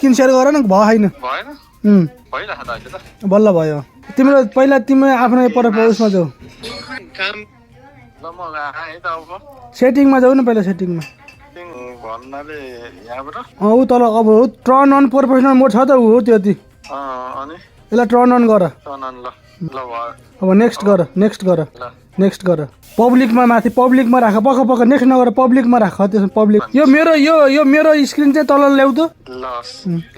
screen share गर न भएन भएन भइरहेको त अहिले त बल्ल भयो तिम्रो पहिला तिमी आफ्नो पर उसमा जाऊ काम ल म आएँ त अब सेटिङमा जाऊ न पहिला सेटिङमा भन्नाले यहाँबाट ऊ तल अब टर्न अन प्रोफेसनल मोड छ त ऊ हो त्यति अनि यसलाई टर्न अन गर ल भयो अब नेक्स्ट गर ल नेक्स्ट गर पब्लिकमा माथि पब्लिकमा राख पक्क नेक्स्ट नगर पब्लिकमा राख त्यसमा पब्लिक यो मेरो स्क्रिन चाहिँ तल ल्याउ त ल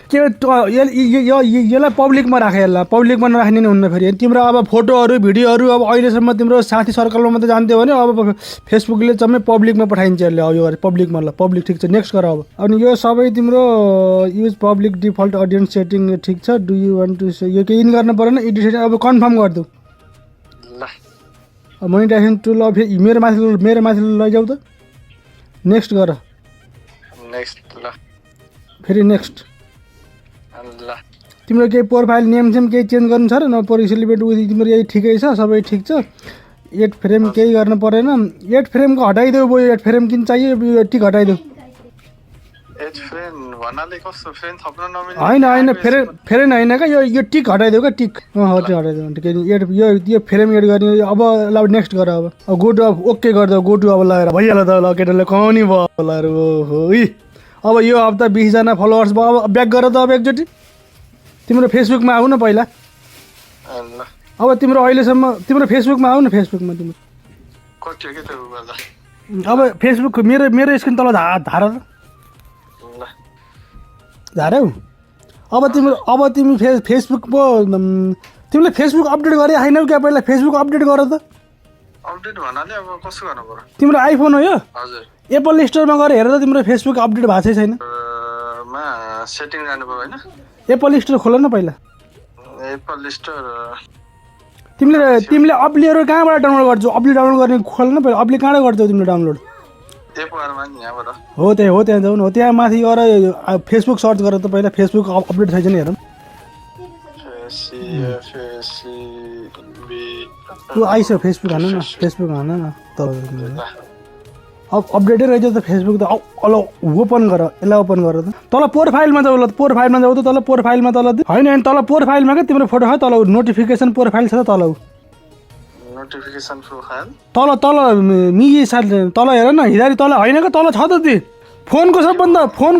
के यसलाई पब्लिकमा राख यसलाई पब्लिकमा नराख्ने नि हुन्न फेरि तिम्रो अब फोटोहरू भिडियोहरू अब अहिलेसम्म तिम्रो साथी सर्कलमा मात्रै जान्थ्यो भने अब फेसबुकले जम्मै पब्लिकमा पठाइन्छ यसले अब यो पब्लिकमा ल पब्लिक ठिक छ नेक्स्ट गर अब अनि यो सबै तिम्रो use public default audience setting ठिक छ डु यु वान्ट टु यो केही इन गर्नु परेन एडिट अब कन्फर्म गरिदेऊ ल मोनिटाइजेसन टुल अब मेरो माथि लैजाऊ त नेक्स्ट गर नेक्स्ट ल फेरि नेक्स्ट ल तिम्रो केही प्रोफाइल नेम सेम केही चेन्ज गर्नु छ र न पर सेलिब्रेट उयो तिम्रो यही ठिकै छ सबै ठिक छ एड फ्रेम केही गर्नु परेन एड फ्रेमको हटाइदेऊ भयो एड फ्रेम किन चाहियो यो टिक हटाइदेऊ एज फ्रेन्ड भन्नाले कस्तो फ्रेन्ड थप्न नमिल्ने होइन फेरि होइन क्या यो टिक हटाइदेऊ क्या टिक हटाइदेऊ एड यो फ्रेम एड गर्ने अब ल नेक्स्ट गर अब गो टु अब ओके गरिदेऊ गो टु अब लगाएर भइहाल्यो त ल केटाले कमाउने भयो लगाएर ओहो अब यो हप्ता 20जना फलोवर्स भयो अब ब्याक गर त अब एकचोटि तिम्रो फेसबुकमा आऊ न पहिला ल अब तिम्रो अहिलेसम्म तिम्रो फेसबुकमा आऊ न फेसबुकमा तिम्रो कति के त अब फेसबुक मेरो स्क्रिन तल धार ल झार्यौ अब तिमी फेसबुक पो तिमीले फेसबुक अपडेट गरे छैनौ क्या पहिला फेसबुक अपडेट गर त अपडेट भन्नाले अब कसो गर्नु पर्यो तिम्रो आइफोन हो यो हजुर एप्पल स्टोरमा गएर हेर त तिम्रो फेसबुक अपडेट भएको छैन मा सेटिङ जानु पर्यो हैन एप्पल स्टोर खोल न पहिला एप्पल स्टोर तिमीले अप्लीहरू कहाँबाट डाउनलोड गर्छौ अप्ली डाउनलोड गर्ने खोल न पहिला अप्ली कहाँबाट गर्छौ तिमीले डाउनलोड एपमा नि यहाँबाट हो त्यहाँ जाऊ न हो त्यहाँ माथि गएर फेसबुक सर्च गर त पहिला फेसबुक अपडेट छ छैन हेरौँ तँ आइस फेसबुक हान न फेसबुक हान न त अब अपडेटै रहेछ त फेसबुक त ल ओपन गर यसलाई ओपन गर त तल प्रोफाइलमा जाऊ ल प्रोफाइलमा जाऊ त तल प्रोफाइलमा तल होइन तल प्रोफाइलमा क्या तिम्रो फोटो छ तल नोटिफिकेसन प्रोफाइल छ त तल नोटिफिकेसन प्रोफाइल तल मिगी साइड तल हेर न हिँडारी तल होइन क्या तल छ त ती फोनको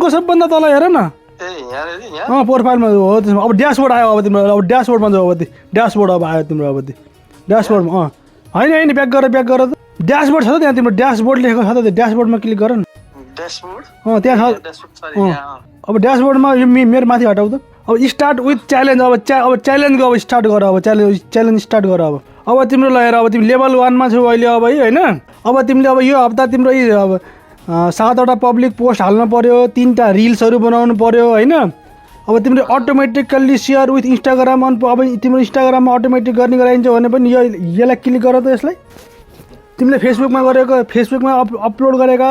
सबभन्दा तल हेर न ए यहाँ प्रोफाइलमा हो अब ड्यासबोर्ड आयो अब तिम्रो अब ड्यासबोर्डमा जाऊ अब ड्यासबोर्ड अब आयो तिम्रो अब ड्यासबोर्डमा होइन ब्याक गर त ड्यासबोर्ड छ त त्यहाँ तिम्रो ड्यासबोर्ड लेखेको छ त त्यो ड्यासबोर्डमा क्लिक गर न ड्यासबोर्ड त्यहाँ छ अब ड्यासबोर्डमा यो मेरो माथि हटाउ त अब स्टार्ट विथ च्यालेन्ज अब च्यालेन्जको अब स्टार्ट गर अब च्यालेन्ज स्टार्ट गर अब तिम्रो लगेर अब तिमी लेभल 1मा छौ अहिले अब है होइन अब तिमीले अब यो हप्ता तिम्रो अब 7वटा पब्लिक पोस्ट हाल्नु पर्यो 3टा रिल्सहरू बनाउनु पर्यो होइन अब तिमीले अटोमेटिकल्ली सेयर विथ इन्स्टाग्राम अब तिम्रो इन्स्टाग्राममा अटोमेटिक गर्ने गराइन्छ भने पनि यसलाई क्लिक गर त यसलाई तिमीले फेसबुकमा अपलोड गरेका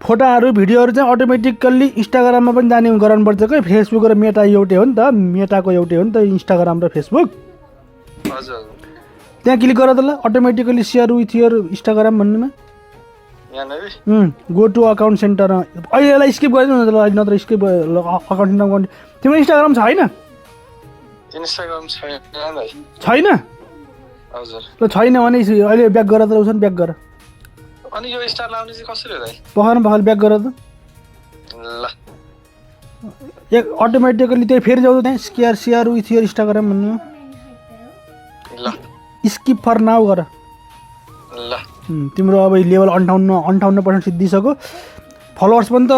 फोटोहरू भिडियोहरू चाहिँ अटोमेटिकल्ली इन्स्टाग्राममा पनि जाने गराउनुपर्छ क्या फेसबुक र मेटा एउटै हो नि त मेटाको एउटै हो नि त इन्स्टाग्राम र फेसबुक हजुर त्यहाँ क्लिक गर त ल automatically share with your Instagram भन्नेमा गो टु अकाउन्ट सेन्टर अहिले यसलाई स्किप गरिदिनु न त नत्र स्किप अकाउन्ट सेन्टर तिम्रो इन्स्टाग्राम छ होइन इन्स्टाग्राम छैन हजुर ल छैन भने अहिले ब्याक गर त उसन ब्याक गर अनि यो स्टार लाउने चाहिँ कसरी हो दाइ पखाल ब्याक गर त ल एक अटोमेटिकली त्यही फेरि जाऊ त्यहाँ सेयर विथ योर इन्स्टाग्राम भन्नुमा ल स्किप फर नाउ गर ल तिम्रो अब लेभल 58% सिद्धिसक्यो फलोवर्स पनि त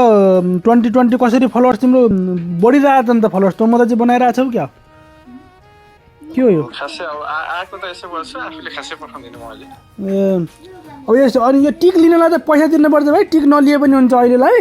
2020 कसरी फलोवर्स तिम्रो बढिरहेको छ नि त फलोवर्स तँ मात्रै चाहिँ बनाइरहेको छौ क्या के हो यो खासै अब आएको त यसो गर्छु आफूले खासै पठाउँदिनँ म अहिले अब यस्तो अनि यो टिक लिनलाई त पैसा तिर्नुपर्छ भाइ टिक नलिए पनि हुन्छ अहिलेलाई